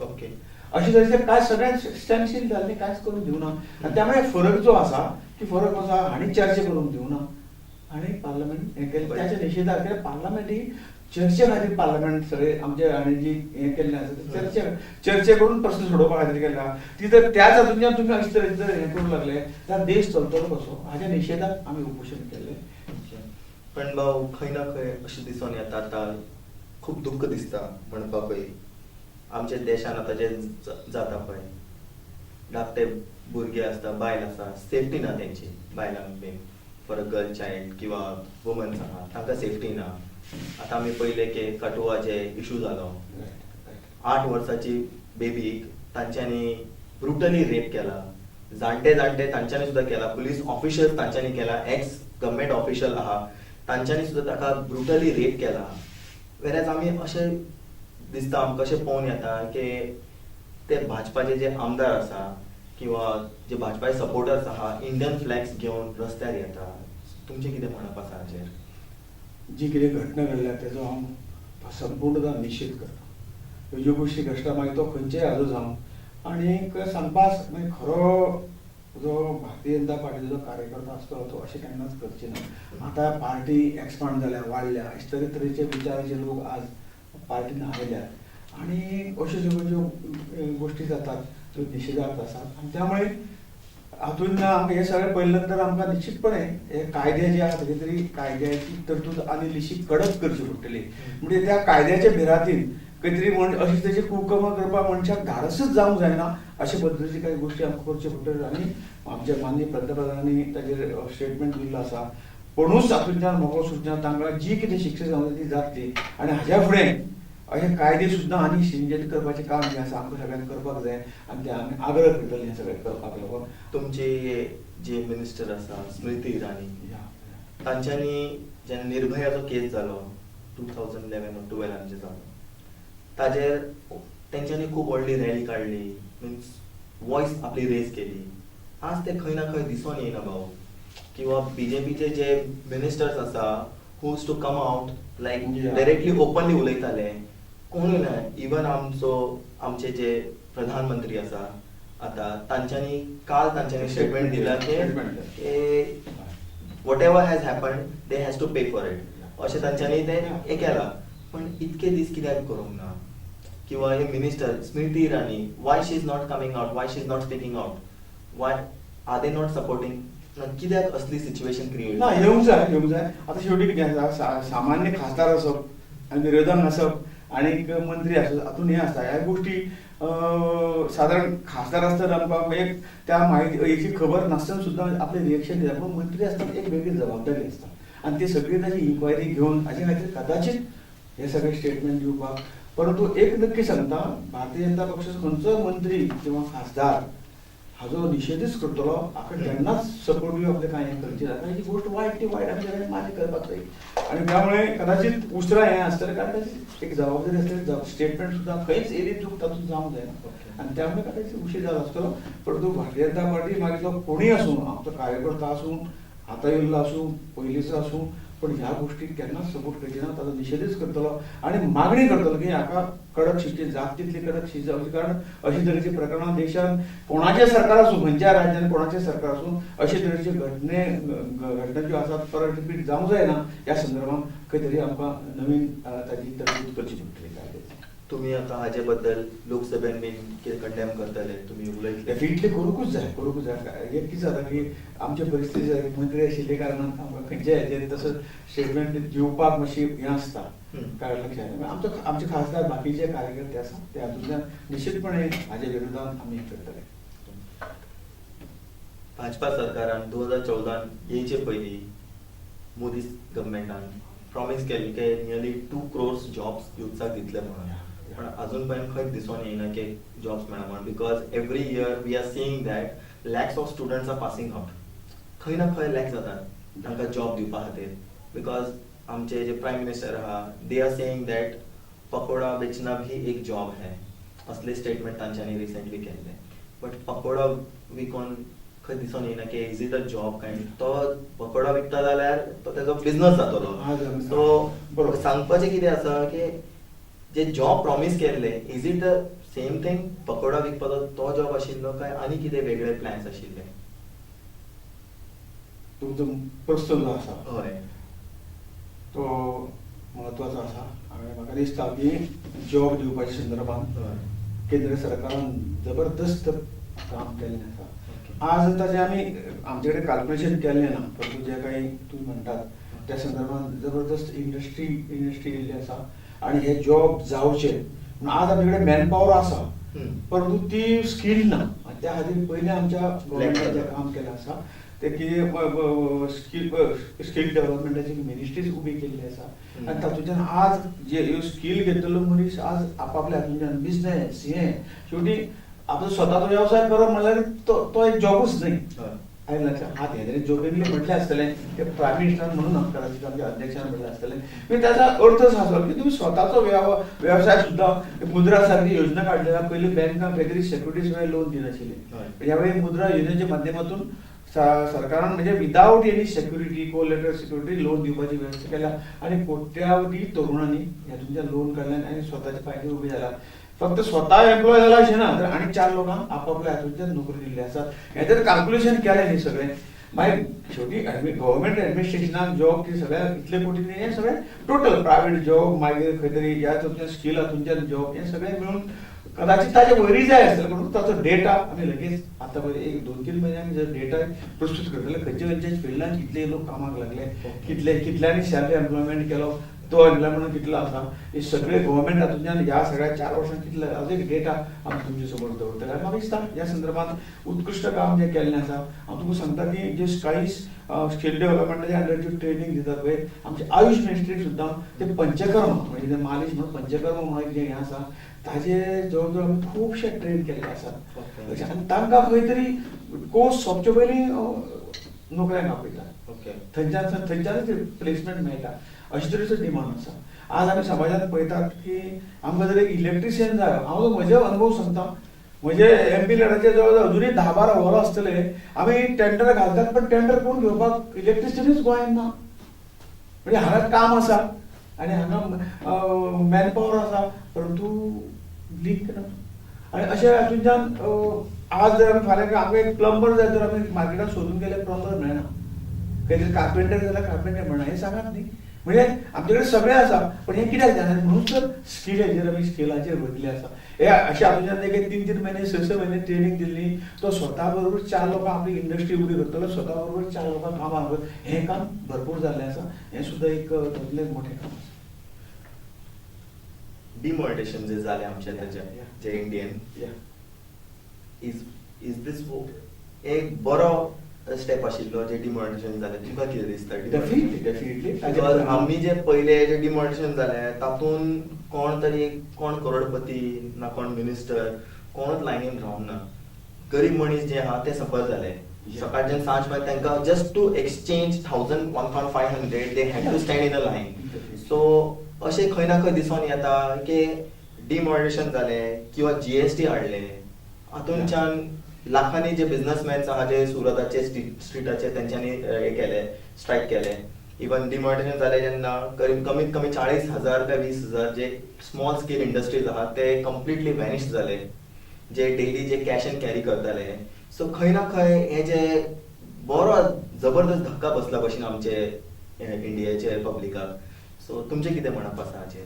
ओके, अशें तरेचें कांय सगळ्यांक स्टँडस्टील जाल्लें कांयच करूंक दिवना. आनी त्यामुळे फरक जो आसा की फरक आसा हांणी चर्चा करूंक दिवना आनी पार्लमेंट हें केलें ताच्या निशेधाक. कित्याक पार्लमेंट ही चर्चे खातीर पार्लमेंट सगळे आमचे हांणी जी हें केल्लें आसा ते चर्चे करून प्रस्न सोडोवपा खातीर केला. ती जर त्याच हातूंतल्यान तुमी अशे तरेन जर हें करूंक लागले जाल्यार देश चलतलो कसो? हाच्या निशेधाक आमी उपोशण केल्लें. पण भाऊ खंय ना खंय अशें दिसून येता आतां खूब दुख्ख दिसता म्हणपाकूय आमच्या देशान आतां जें जाता पळय, धाकटे भुरगे आसता, बायल आसा, सेफ्टी ना तेंची, बायलांक बीन फॉर अ गर्ल चायल्ड किंवा वुमन्स आहा तांकां सेफ्टी ना. आतां आमी पळयलें की कटुआ जे इशू जालो, 8 वर्साची बेबीक तांच्यांनी ब्रुटली रेप केला, जाणटे जाणटे तांच्यांनी सुद्दां केला, पुलीस ऑफिशल्स तांच्यांनी केला, एक्स गव्हर्मेंट ऑफिशल आहा तांच्यांनी सुद्दां ताका ब्रुटली रेप केला. वेल्यार आमी अशें दिसता आमकां अशें पळोवन येता की ते भाजपाचे जे आमदार आसा किंवा जे भाजपाचे सपोर्टर्स आहा इंडियन फ्लॅग्स घेवन रस्त्यार येता. तुमचें कितें म्हणप आसा हाचेर? जी कितें घटना घडल्या तेजो हांव संपूर्णता निशेध करता. ह्यो गोश्टी घडटा मागीर तो खंयचेय हाजो जावं. आनीक सांगपाक मागीर खरो जो भारतीय जनता पार्टीचो जो कार्यकर्ता आसतलो तो अशें केन्नाच करचे ना. आतां पार्टी एक्सपांड जाल्या, वाडल्या, अशे तरेतरेचे विचाराचे लोक आज पार्टीन आयल्यात आनी अश्यो सगळ्यो ज्यो गोश्टी जातात त्यो निशेधार्थ आसात. आनी त्यामुळे हातून आमकां हें सगळें पळयलें नंतर आमकां निश्चितपणे हे कायदे जे आसा ते तरी कायद्याची तरतूद आनी इल्लीशी कडक करची पडटली. म्हणजे त्या कायद्याच्या भिरातीन खंय तरी म्हण अशी तेजी कुकर्मां करपाक मनशाक धाडसच जावंक जायना अशे पद्दतीची काही गोश्टी आमकां करच्यो पडटल्यो. आनी आमच्या माननीय पंतप्रधानांनी ताजेर स्टेटमेंट दिल्लो आसा, कोणूच हातूंतल्यान मोगो सुटना, तांकां जी कितें शिक्षा जावंक ती जातली. आनी हाज्या फुडें अशे कायदे सुद्दां आनी स्ट्रिंजंट करपाचें काम जें आसा आमकां सगळ्यांक करपाक जाय आनी ते आमी आग्रह करतले हें सगळें करपाक लागून. तुमचे जे मिनिस्टर आसा स्मृती इराणी तांच्यांनी जेन्ना निर्भयाचो केस जालो 2011 or 12 जे जालो ताजेर तेंच्यांनी खूब व्हडली रॅली काडली, मिन्स वॉयस आपली रेज केली. आज ते खंय ना खंय दिसोन येयना भाऊ, किंवा बीजेपीचे जे मिनिस्टर्स आसा who used to come out like directly openly उलयताले, कोणूय ना. इवन आमचो आमचे जे प्रधानमंत्री आसा आतां तांच्यांनी काल तांच्यांनी स्टेटमेंट दिला की whatever has happened they has to pay for it, अशें तांच्यांनी ते हें केलां. पण इतके दीस कित्याक करूंक ना? किंवा हे minister Smriti Irani, why she is not coming out, why she is not speaking out, why are they not supporting? कित्याक असली सिच्युएशन क्रिएट ना? येवंक जाय, येवंक जाय. आतां शेवटी कितें आसा, सामान्य खासदार आसप आनी विरोधान आसप आनी मंत्री आसप हातूंत हें आसता. ह्या गोश्टी सादारण खासदार आसतना आमकां एक त्या म्हायती हेची खबर नासतना सुद्दां आपलें रिएक्शन दिता, पूण मंत्री आसतना एक वेगळी जबाबदारी आसता आनी ती सगळी ताची इन्क्वायरी घेवन हाजे खातीर कदाचित हे सगळे स्टेटमेंट दिवपाक. परंतु एक नक्की सांगता, भारतीय जनता पक्ष खंयचो मंत्री किंवा खासदार हाजो निशेधच करतलो, हाका केन्नाच सपोर्ट आपलें कांय हें करचें ना. कारण ही गोश्ट वायट, ती वायट आमी सगळ्यांनी मान्य करपाक जाय. आनी त्यामुळे कदाचित उसरां हें आसतलें, कारण ताची एक जबाबदारी आसतली, स्टेटमेंट सुद्दां खंयच एरी चूक तातूंत जावंक जायना आनी त्यामुळे कदाचित उशीर जालो आसतलो. परंतु भारतीय जनता पार्टी मागीर तो कोणूय आसूं, आमचो कार्यकर्ता आसूं, आतां येयल्लो आसूं, पयलींचो आसूं, पण ह्या गोष्टीक केन्नाच सपोर्ट करची ना, ताचो निशेधच करतलो आनी मागणी करतलो की हाका कडक शिक्षा जात तितली कडक शिक्षा जावची. कारण अशे तरेची प्रकरणां देशांत कोणाचें सरकार आसूं, खंयच्या राज्यान कोणाचें सरकार आसूं, अशे तरेचे घटना ज्यो आसात परत रिपीट जावंक जायना. ह्या संदर्भात खंय तरी आमकां नवीन ताची तरतूद करची पडटली कायद्याची. तुमी आतां हाजे बद्दल लोकसभेन बीन कितें कंडेम करतले तुमी उलयतले? डेफिनेटली करूंकूच जाय, करूंकूच जाय. एक कितें जाता की आमचे परिस्थिती मंत्री आशिल्ल्या कारणान आमकां खंयच्या हेजेर तसो स्टेटमेंट दिवपाक मातशी हें आसता, कारण लक्षात आमचो आमचे खासदार बाकीचे कार्यकर्ते आसा ते हातूंतल्यान निश्चितपणे हाजे विरोधान आमी करतले. भाजपा सरकारान 2014 येवचे पयलीं मोदी गव्हर्मेंटान प्रॉमीस केल्ली की नियरली 2 crores jobs युथ्साक दितले म्हणून, पण अजून पर्यंत खंयच दिसून येयना की जॉब्स मेळना म्हणून. Because every year we are seeing that lakhs of students are passing out, खंय ना खंय लॅक्स जातात तांकां जॉब दिवपा खातीर. Because आमचे जे प्रायम मिनिस्टर आहा they are saying that pakoda बेचना भी एक जॉब है, असले स्टेटमेंट तांच्यांनी रिसेंटली केल्ले. बट पकोडा विकोन खंय दिसून येयना की is it a job काय, तो पकोडा विकता जाल्यार तो तेजो बिजनस जातलो. सो सांगपाचें कितें आसा की जे जॉब प्रॉमीस केल्ले, is it the same thing pakoda विकपाचो तो जॉब आशिल्लो काय आनी कितें वेगळे प्लॅन्स आशिल्ले? तुमचो प्रस्न जो आसा हय तो म्हत्वाचो आसा आनी म्हाका दिसता की जॉब दिवपाच्या संदर्भात केंद्र सरकारान जबरदस्त काम केल्लें आसा. आज ताजें आमी आमचे कडेन कॅल्क्युलेशन केल्लें ना, परंतु जे काही तुमी म्हणटात त्या संदर्भात जबरदस्त इंडस्ट्री येयल्ली आसा आनी हे जॉब जावचे म्हणून आज आमचे कडेन मॅनपावर आसा, परंतु ती स्कील ना. आनी त्या खातीर पयलीं आमच्या गव्हर्मेंटान जें काम केलें आसा ते कितें स्कील डेव्हलपमेंटाची मिनिस्ट्रीज उबी केल्ली आसा आनी तातूंतल्यान आज जे स्कील घेतलेलो मनीस आज आपापल्या हातूंतल्यान बिजनेस हें शेवटी आपलो स्वताचो वेवसाय करप म्हणल्यार तो एक जॉबूच न्हय. आयलें लक्षात? हात हें जोकिंगली म्हटलें आसतलें ते प्रायम मिनिस्टरान म्हणून ना, कदाचित आमच्या अध्यक्षान म्हटलें आसतलें. मागीर ताचा अर्थच आसलो की तुमी स्वताचो वेवसाय सुद्दां मुद्रा सारकी योजना काडली. पयलीं बँकां खंय तरी सेक्युरिटीज लोन दिनाशिल्ली, ह्या वेळी मुद्रा योजनेच्या माध्यमातून सरकारान म्हणजे without any security, collateral security loan दिवपाची वेवस्था केल्या आनी कोट्यावधी तरुणांनी हेतूंतल्यान लोन काडल्यान आनी स्वताच्या पांयाचेर उबे जाला. फक्त स्वता एम्प्लॉय जाला अशें ना, तर आनी 4 लोकांक आपापल्या हातूंतल्यान नोकरी दिल्ली आसा. हें जर कॅल्क्युलेशन केलें न्ही सगळें, मागीर शेवटी गव्हर्मेंट एडमिनिस्ट्रेशनाक जॉब ती सगळ्या इतले कोटी हें सगळें टोटल प्रायवेट जॉब, मागीर खंय तरी ह्या तुमच्या स्किल हातूंतल्यान जॉब, हें सगळें मेळून कदाचित ताजे वयरूय जाय आसतलें, पूण ताचो डेटा आमी लगेच आतां पळय 1, 2, 3 म्हयने आमी जर डेटा प्रस्तूत करतले, खंयच्या खंयच्या फिल्डान कितले लोक कामाक लागले, कितले कितल्यांनी सेल्फ एम्प्लॉयमेंट केलो, तो एम्प्लॉयमेंट कितलो आसा, हे सगळे गव्हर्मेंट हातूंतल्यान ह्या सगळ्या 4 वर्सांत कितले हाजो एक डेटा आमी तुमचे समोर दवरतले. आनी म्हाका दिसता ह्या संदर्भात उत्कृश्ट काम जें केल्लें आसा. हांव तुमकां सांगता की जे काही स्किल डेव्हलपमेंटाच्या अंडर ज्यो ट्रेनींग दितात पळय, आमचे आयुश मिनिस्ट्रीक सुद्दां ते पंचकर्म म्हणजे ते मालिश म्हणून पंचकर्म म्हणून जें हें आसा ताजे जवळ जवळ आमी खुबशे ट्रेन केल्ले आसात. आनी तांकां खंय तरी कोर्स सोंपचे पयलीं नोकऱ्यांक आपयतात, थंयच्यानच प्लेसमेंट मेळटा, अशे तरेचो डिमांड आसा. आज आमी समाजांत पळयतात की आमकां जर एक इलेक्ट्रिशियन जाय, हांव म्हजे अनुभव सांगता, म्हजे एमपी लॅडाचे जवळ जवळ अजुनूय 10-12 वरां आसतले, आमी टेंडर घालतात पण टेंडर कोण घेवपाक इलेक्ट्रिशियनूच गोंयांत ना. म्हणजे हांगा काम आसा आनी हांगा मॅनपावर आसा, परंतु लीक ना. आनी अशें हातूंतल्यान आज जर आमी फाल्यां आमकां एक प्लंबर जाय तर आमी मार्केटान सोदून गेल्यार प्लंबर मेळना, खंय तरी कार्पेंटर जाल्यार कार्पेंटर मेळना. हें सांगात न्ही, म्हणजे आमचे कडेन सगळें आसा, पण हें कित्याक जायना म्हणून तर स्किल हेजेर आमी स्किलाचेर भर दिल्ली आसा. हे अशें हातूंतल्यान एक 3-3 म्हयने 6-6 म्हयने ट्रेनींग दिल्ली, तो स्वता बरोबर 4 लोकां आपली इंडस्ट्री उबी करतलो, स्वता बरोबर 4 लोकांक कामाक करतलो. हें काम भरपूर जाल्लें आसा, हें सुद्दां एक तातूंतलें मोठें काम आसा. डिमॉनिटेशन जे जालें आमच्या ताच्या जे इंडियन is दीस एक बरो स्टेप आशिल्लो जे डिमॉनिटेशन जालें, तुमकां कितें दिसता? Definitely, definitely. Because आमी जे पयले जे डिमॉनिटेशन जालें तातूंत कोण तरी कोण करोडपती ना कोण मिनिस्टर कोणूच लायनीन रावंक ना, गरीब मनीस जे आहा ते सफर जाले. सकाळच्यान सांज पर्यंत तांकां just to exchange 1000, 1500 they had to stand in a line. So अशें खंय ना खंय दिसून येता की डिमॉनिटेशन जालें किंवा GST हाडलें, हातूंतल्यान लाखांनी जे बिझनसमॅन्स आहा जे सुरताचे स्ट्रिटाचे तेंच्यांनी हे केले, स्ट्रायक केले. इवन डिमॉनिटेशन जालें जेन्ना कमीत कमी 40,000 काय 20,000 जे स्मॉल स्केल इंडस्ट्रीज आहा ते कंप्लिटली वॅनिश जाले, जे डेली जे कॅश एंड कॅरी करताले. सो खंय ना खंय हे जे बरो जबरदस्त धक्का बसला भशेन आमचे इंडियाचे पब्लिकाक. सो तुमचें कितें म्हणप आसा हाचेर?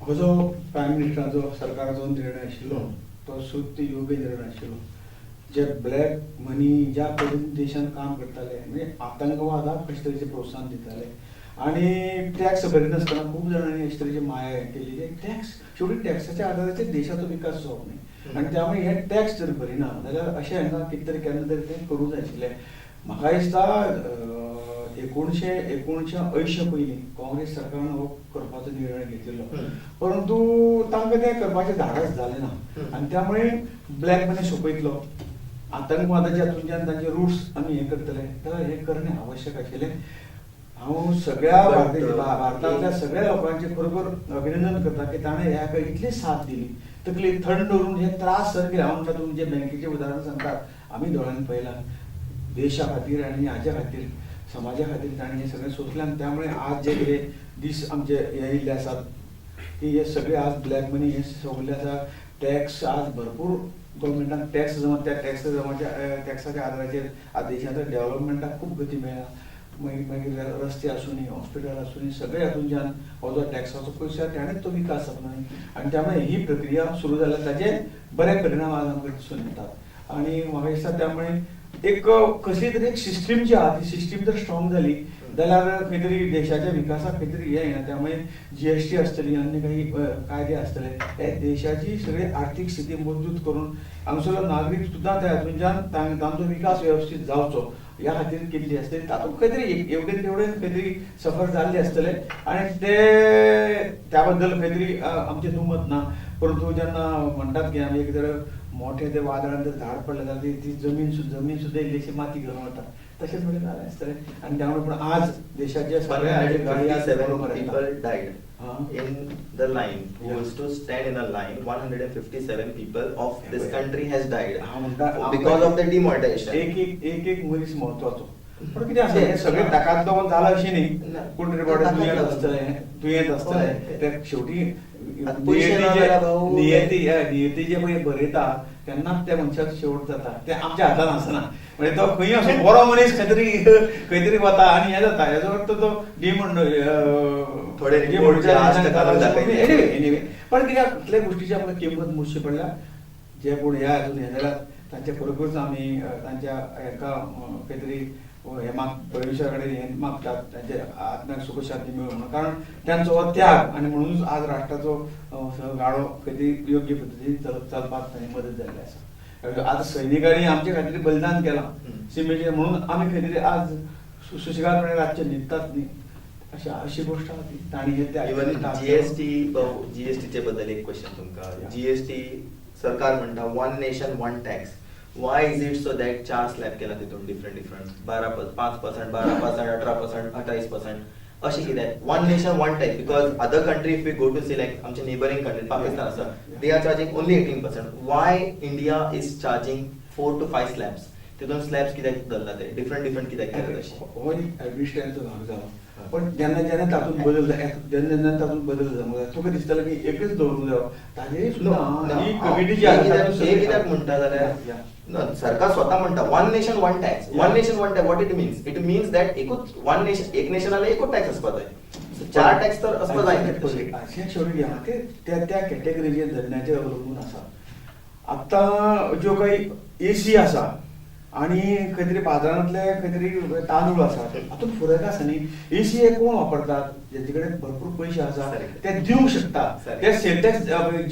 हो जो प्रायम मिनिस्टराचो सरकाराचो निर्णय आशिल्लो तो सुद्दां योग्य निर्णय आशिल्लो. जे ब्लॅक मनी ज्या पद्दतीन देशान काम करताले, म्हणजे आतंकवादाक कशे तरेचें प्रोत्साहन दिताले आनी टॅक्स भरिनासतना खूब जाणांनी अशे तरेची माया केली. जे टॅक्स शेवटी टॅक्साच्या आदाराचेर देशाचो विकास जावप न्ही, आनी त्यामुळे हे टॅक्स जर भरिना जाल्यार अशें हांकां कितें तरी केन्ना तरी तें करूंक जाय आशिल्लें. म्हाका दिसता 1980 पयलीं काँग्रेस सरकारान हो करपाचो निर्णय घेतिल्लो, परंतु तांकां तें करपाचें धाडस जालें ना आनी त्यामुळे ब्लॅक मनी सोंपयतलो, आतंकवादाच्या हातूंतल्यान तांचे रुट्स आमी हें करतले, जाल्यार हें करणें आवश्यक आशिल्लें. हांव सगळ्या भारतांतल्या सगळ्या लोकांचें खरोखर अभिनंदन करता की ताणें ह्या इतली साथ दिली, तकली थंड दवरून हे त्रास सहन केले. हांव म्हणटा तुमचे बँकेचें उदाहरण सांगतात, आमी दोळ्यांनी पळयलां, देशा खातीर आनी हाज्या खातीर समाजा खातीर ताणें हें सगळें सोंसलें. आनी त्यामुळे आज जे कितें दीस आमचे हे येयल्ले आसात की हे सगळे आज ब्लॅक मनी हे सगळे आसा, टॅक्स आज भरपूर गव्हर्मेंटान टॅक्स जमा, त्या टॅक्स जमाच्या टॅक्साच्या आदाराचेर आज देशांतल्या डेव्हलपमेंटाक खूब गती मेळ्ळा. मागीर मागीर रस्ते आसूनी, हॉस्पिटल आसूनी, सगळे हातूंतल्यान हो जो टॅक्साचो पयसो आसा ताणेंच तो विकास जाता न्ही. आनी त्यामुळे ही प्रक्रिया सुरू जाल्यार ताजे बरे परिणाम आज आमकां दिसून येतात. आनी म्हाका दिसता त्यामुळे एक कसली तरी एक सिस्टीम जी आहा ती सिस्टीम जर स्ट्रॉंग जाली जाल्यार खंय तरी देशाच्या विकासाक खंय तरी हें येना. त्यामुळे GST आसतली, अन्य काही कायदे आसतले, हे देशाची सगळी आर्थीक स्थिती मजबूत करून हांगासरलो नागरीक सुद्दां त्या हातूंतल्यान तांचो विकास वेवस्थीत जावचो ह्या खातीर केल्ली आसतली. तातूंत खंय तरी एवढे तेवढे खंय तरी सफर जाल्ले आसतले आनी ते त्या बद्दल खंय तरी आमचें दुमत ना. परंतु जेन्ना म्हणटात की आमी एक जर मोठे ते वादळान जर झाड पडलें जाल्यार ती जमीन जमीन सुद्दां इल्लीशी माती घेवन वता, तशेंच म्हणजे जालें आसतलें. आनी त्यामुळे पूण आज देशाचे सगळे people died in the line who was to stand in a line. 157 people of this country has died because of the demonetization. एक एक एक एक मनीस महत्वाचो. पण कितें आसा हें सगळें ताकाच लागून जालां अशें न्ही, कोण तरी बाबडे दुयेंत आसतलें, दुयेंत आसतलें, ते शेवटी नियती नियती जे पळय बरयता तेन्नाच त्या मनशाचो शेवट जाता, ते आमच्या हातान आसना. म्हणजे तो खंय असो बरो मनीस खंय तरी खंय तरी वता आनी हें जाता. हेजो अर्थ तो थोडे एनिवे. पण कित्याक कुठल्या गोष्टीची आमकां किंमत मोजची पडल्या. जे कोण ह्या हातून हें जाल्यार तांच्या बरोबरच आमी तांच्या हेका खंय तरी हे माग परमेश्वरा कडेन हें मागतात, तांच्या आत्म्याक सुख शांती मेळूं म्हणून, कारण तांचो हो त्याग आनी म्हणूनच आज राष्ट्राचो गाडो खंय तरी योग्य पद्दतीन चलपाक तांणी मदत जाल्ली आसा. आतां सैनिकांनी आमचे खातीर बलिदान केलां शिमेचेर, म्हणून आमी खंय तरी आज सुशेगादपणे रातचे न्हिदतात न्ही, अशी अशी गोश्ट आसा ती. तांणी हे त्याग. इवन जीएसटी, जीएसटीचे बद्दल एक क्वेश्चन तुमकां. जीएसटी सरकार म्हणटा one nation one tax, why is it so that चार स्लॅब केला तितून डिफरंट डिफरंट 12, 5%, 12%, 18%, 28% अशें कित्याक? One nation one tax because other country if we go to see like आमचे नेबरिंग कंट्री पाकिस्तान आसा, they are charging only 18%. Why India is charging 4 to 5 slabs? तितून slabs कित्याक धरला ते डिफरंट डिफरंट कित्याक केला तशें? हो एक ऍडमिनिस्ट्रेशनचो भाग जालो, पण जेन्ना जेन्ना तातूंत बदल जेन्ना जेन्ना तातूंत बदल जावंक जाय, तुका दिसतालें की एकच दवरूंक जायो, ताजेर सुद्दां ही कमिटी जी आसा हे कित्याक म्हणटा जाल्यार सरकार स्वता म्हणटा one nation one tax. One nation one tax, what it means? It means that एकूच वन नेशन, एक नेशन जाल्यार एकूच टॅक्स आसपा जाय, चार टॅक्स तर आसपा जायना. अशें शेवटी ते त्या त्या कॅटेगरीचेर धरण्याचेर अवलंबून आसा. आतां ज्यो काही एसी आसा आनी खंय तरी बाजारांतले खंय तरी तांदूळ आसा, हातूंत फरक आसा न्ही. एसी हे कोण वापरतात? जेंचे कडेन भरपूर पयशे आसा ते दिवंक शकता, ते सेल टॅक्स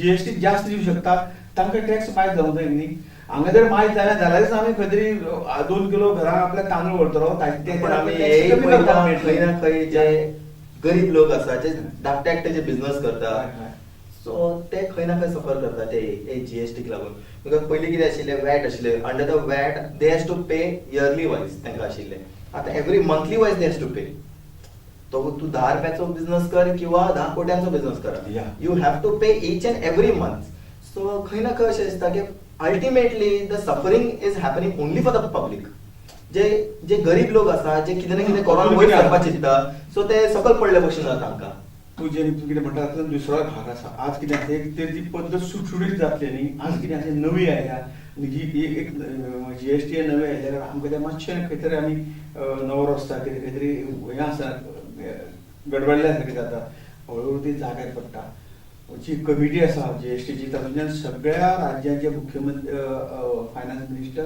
जीएसटी जास्त दिवंक शकता, तांकां टॅक्स मायज जावंक जाय न्ही. हांगा जर मायज जालें जाल्यारच आमी खंय तरी 2 किलो घरांत आपल्या तांदूळ व्हरतलो. खंय ना खंय जे गरीब लोक आसा, जे धाकटे धाकटे जे बिझनस करता, सो ते खंय ना खंय सफर करता ते जीएसटीक लागून. Because पयलीं कितें आशिल्लें, वॅट आशिल्लें, under the VAT they has to pay yearly wise तांकां आशिल्लें. आतां every monthly wise they has to pay. तो तूं 10 रुपयाचो बिझनस कर किंवा 10 कोट्यांचो बिझनस कर, you have to pay each and every month. So खंय ना खंय अशें दिसता की ultimately the suffering is happening only for the public. जे जे गरीब लोक आसा, जे कितें ना कितें करून वयर सरपाक चिंत्ता, सो ते सकयल पडले भशेन जाता तांकां. तूं जे तूं कितें म्हणटा तातूंत दुसरो भाग आसा. आज कितें आसा, एक ती पद्दत सुटसुटीत जातली न्ही. आज कितें आसा, नवी आयल्या जी एक जीएसटी नवी आयल्या कारण आमकां तें मातशें खंय तरी आमी नवो रस्ता कितें खंय तरी हें आसा गडबडल्या सारकें जाता, हळू हळू ती जाग्यार पडटा. जी कमिटी आसा जीएसटीची तातूंतल्यान सगळ्या राज्यांचे मुख्यमंत्री, फायनान्स मिनिस्टर,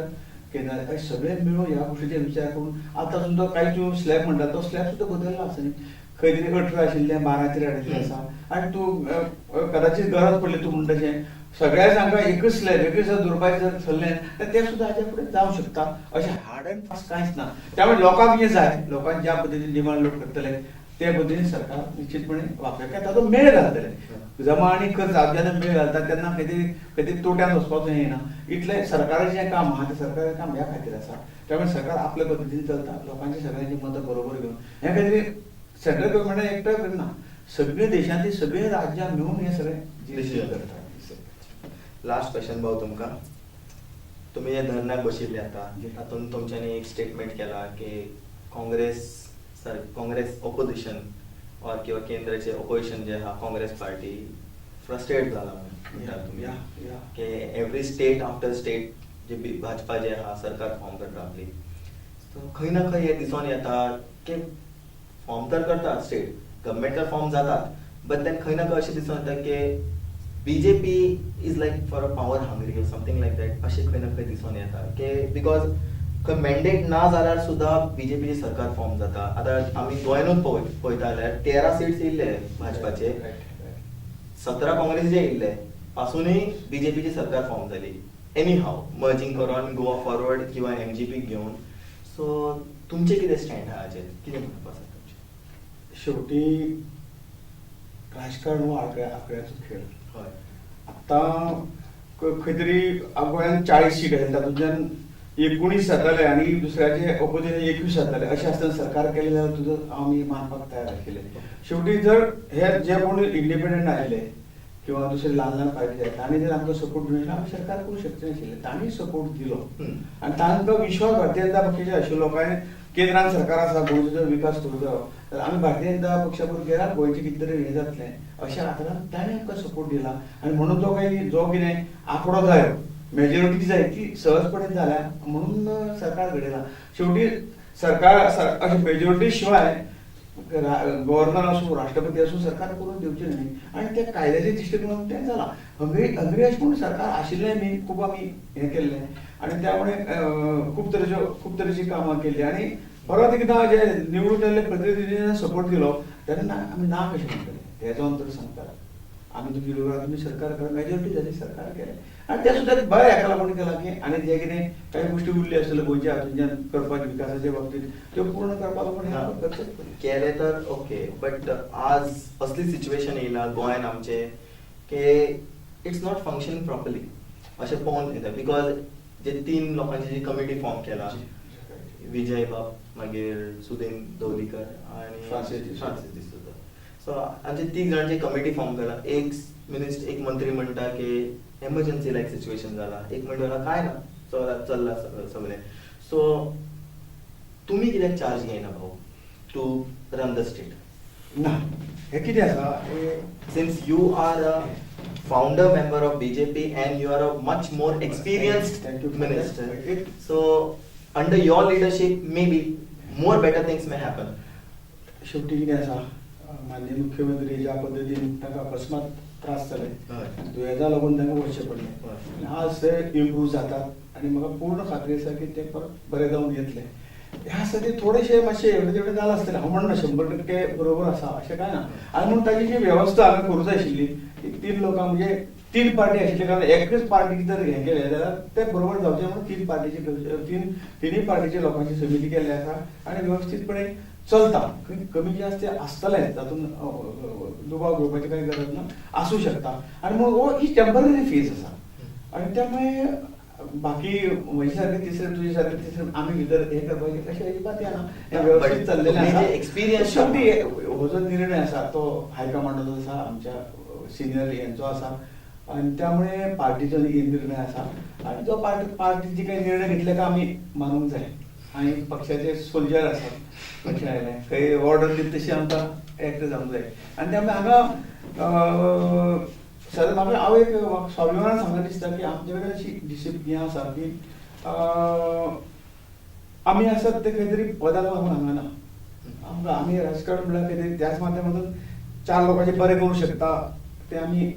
केंद्र सगळे मेळून ह्या गोष्टीचेर विचार करून आतां सुद्दां कांय तूं स्लॅब म्हणटा तो स्लॅब सुद्दां बदलला आसा न्ही. खंय तरी 18 आशिल्लें 12चेर हाडिल्लें आसा आनी तूं कदाचित गरज पडली तूं म्हणटा तशें सगळ्या जांकां एकच स्लॅब एकच दवरपाचें जर थरलें तर तें सुद्दां हाच्या फुडें जावंक शकता. अशें हार्ड अँड फास्ट कांयच ना. त्यामुळे लोकांक कितें जाय, लोकांक ज्या पद्दतीन डिमांड लोक करतले ते पद्दतीन सरकार निश्चितपणे वापरता, कित्याक ताचो मेळ घालतले. जमा आनी खर्च जेन्ना मेळ घालता तेन्ना खंय तरी खंय तरी तोट्यान वचपाचो हें ना. इतलें सरकाराचें जें काम आहा तें सरकाराचें काम ह्या खातीर आसा. त्यामुळे सरकार आपल्या पद्दतीन चलता, लोकांची सगळ्यांची मतां बरोबर घेवन. हें खंय तरी सेंट्रल गव्हर्मेंटान एकटो करना, सगळे देशांतली सगळे राज्यां मेळून हे सगळे डिसिजन करतात. लास्ट क्वेश्चन भाऊ तुमकां, तुमी हे धरण्याक बशिल्ले आतां, तातूंत तुमच्यांनी एक स्टेटमेंट केला की Congress sir Congress opposition or किंवा केंद्राचे ओपोजिशन जे आहा काँग्रेस पार्टी फ्रस्ट्रेट जाला म्हणटा तुमी की एवरी स्टेट आफ्टर स्टेट जे भाजपा जे आहा सरकार फॉर्म करता आपली. सो खंय ना खंय हें दिसून येता की फॉर्म तर करता स्टेट गव्हर्मेंट तर फॉर्म जातात, बट then खंय ना खंय अशें दिसून येता की BJP is like for a power hungry or something like that, अशें खंय ना खंय दिसून येता की because खंय मॅन्डेट ना जाल्यार सुद्दां बीजेपीची सरकार फॉर्म जाता. आतां आमी गोंयानूच पळयता जाल्यार 13 सीट्स येयल्ले भाजपाचे, 17 काँग्रेसीचे येयल्ले, पासूनय बीजेपीची सरकार फॉर्म जाली एनी हाव मर्जींग करून गोवा फॉरवर्ड किंवा एमजीपी घेवन. सो तुमचें कितें स्टँड आहा हाचेर, कितें म्हणपाक आसा तुमचें? शेवटी राजकारण हो आंकड्याचो खेळ. हय. आतां खंय तरी गोंयांत 40 सीट आसले, तातूंतल्यान 19 जाताले आनी दुसऱ्याचे ऑपोजिशन 21 जाताले. अशें आसतना सरकार केलें जाल्यार तुजो आमी मानपाक तयार आशिल्ले. शेवटी जर हे जे कोण इंडिपेंडंट आयले किंवा दुसरे ल्हान ल्हान पार्टी आयले तांणी जर आमकां सपोर्ट दिलो आमी सरकार करूं शकचे नाशिल्ले. तांणी सपोर्ट दिलो आनी तांकां विश्वास भारतीय जनता पक्षाचेर आशिल्लो. काय केंद्रान सरकार आसा, गोंयचो जर विकास करूं जायो तर आमी भारतीय जनता पक्षा बरोबर गेल्यार गोंयचें कितें तरी हें जातलें अशा आदारान ताणें आमकां सपोर्ट दिला. आनी म्हणून जो काही जो कितें आंकडो जायो, मेजॉरिटी जाय ती सहजपणे जाल्या म्हणून सरकार घडयलां. शेवटी सरकार अशें मेजॉरिटी शिवाय गव्हर्नर आसूं राष्ट्रपती आसूं सरकार करून दिवचें न्ही आनी त्या कायद्याच्या दृश्टीकोनान तें जालां. हंगरी हंगरी अशें म्हणून सरकार आशिल्लें न्ही, खूब आमी हें केल्लें आनी त्यामुळे खूब तरेची कामां केल्ली. आनी परत एकदां जे निवडून आयिल्ले प्रतिनिधींनी सपोर्ट दिलो तेन्ना आमी ना कशें म्हणटले, ते जावन तर सांगतात आमी तुमचे बरोबर तुमी सरकार करा, मेजॉरिटी जाली सरकार केलें. आनी तें सुद्दां बरें हेका लागून केलां की आनी जे कितें कांय गोश्टी उरल्यो आसतल्यो गोंयच्या हातूंतल्यान करपाक विकासाच्या बाबतींत त्यो पूर्ण करपाक लागून करचेंच पडलें. केलें तर ओके, बट आज असली सिच्युएशन येयला गोंयान आमचे की it's not functioning properly अशें पळोवन येता. Because जे 3 लोकांची जी कमिटी फॉर्म केला, विजय बाब, मागीर सुदेन दवलीकर आनी फ्रांसीस डिसोजा, सो आमचे 3 जाणांची कमिटी फॉर्म केला. एक मिनिस्टर, एक मंत्री म्हणटा की एमर्जन्सी लायक सिच्युएशन जाला, एक म्हणटा काय ना चल्ला सगळें. सो तुमी कित्याक चार्ज घेयना भाऊ टू रन the state? ना, हें कितें आसा, since you are a founder member of BJP and you are a much more experienced minister, so under your leadership maybe more better things may happen. शेवटी कितें आसा, माननीय मुख्यमंत्री ज्या पद्दतीन तांकां अकस्मात त्रास जाले, दुयेंसा लागून तांकां वचचें पडलें, आज ते इम्प्रूव जातात आनी म्हाका पूर्ण खात्री आसा की ते परत बरे जावन येतले. ह्या साठी थोडेशे मातशे एवढे तेवढे जालां आसतलें, हांव म्हणना 100% बरोबर आसा अशें कांय ना. आनी म्हणून ताजी जी वेवस्था हांवें करूं जाय आशिल्ली ती 3 लोकांक, म्हणजे 3 पार्टी आशिल्ले कारण एकच पार्टीक जर हें केलें जाल्यार तें बरोबर जावचें म्हणून 3 पार्टीचे तिनूय पार्टीच्या लोकांची समिती केल्ली आसा आनी वेवस्थीतपणे चलता. कमी जास्त आसतलें, तातूंत दुबाव घेवपाची कांय गरज ना, आसूं शकता. आनी म्हणून हो ही टेंपररी फेज आसा आनी त्यामुळे बाकी म्हजे सारखे तिसरे, तुजे सारखे तिसरे आमी भितर हे करपाचें अशें अजिबात ना, हें व्यवस्थीत चल्लेलें आसा. एक्सपिरियन्स शेवटी हो जो निर्णय आसा तो हायकमांडाचो आसा, आमच्या सिनियर हेंचो आसा आनी त्यामुळे पार्टीचो निर्णय आसा आनी जो पार्टी जी काही निर्णय घेतले का आमी मानूंक जाय. आनी पक्षाचे सोल्जर आसात, पक्ष आयले खंय ऑर्डर दित तशी आमकां एक्ट जावंक जाय. आनी त्यामुळे हांगा सर म्हाका हांव एक स्वाभिमानान सांगून दिसता की आमचे कडेन अशी डिसिप्लीन आसा की आमी आसात ते खंय तरी पदाक लागून हांगा ना. आमकां आमी राजकारण म्हणल्यार खंय तरी त्याच माध्यमांतून 4 लोकांचे बरें करूं शकता ते आमी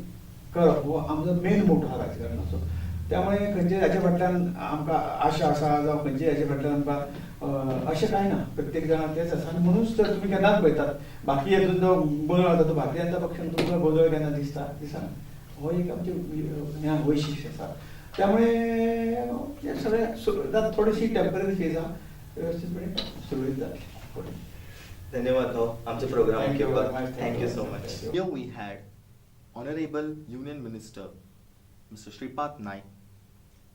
करप हो आमचो मेन मोटो आसा राजकारणाचो. त्यामुळे खंयचे हाचे फाटल्यान आमकां आशा आसा जावं खंयचे हाचे फाटल्यान आमकां अशें कांय ना, प्रत्येक जाणां तेच आसा. आनी म्हणूनच तर तुमी केन्नाच पळयतात बाकी हेतून जो गोंदळ जाता तो भारतीय जनता पक्षान तुमकां गोंदळ केन्ना दिसता दिसना. हो एक आमचें हें वैशिश्ट आसा. त्यामुळे हें सगळें थोडीशी टेंपररी फेज आसा, व्यवस्थीतपणे सुरळीत जातलें. धन्यवाद भाऊ आमचे programme. Thank you very much. Thank you so much. Here we had Honorable Union Minister Mr. Shripad Naik.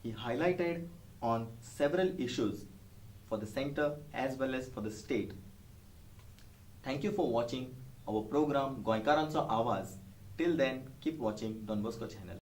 He highlighted on several issues for the center as well as for the state. Thank you for watching our program Goykarancho Awaaz. Till then, keep watching Don Bosco channel.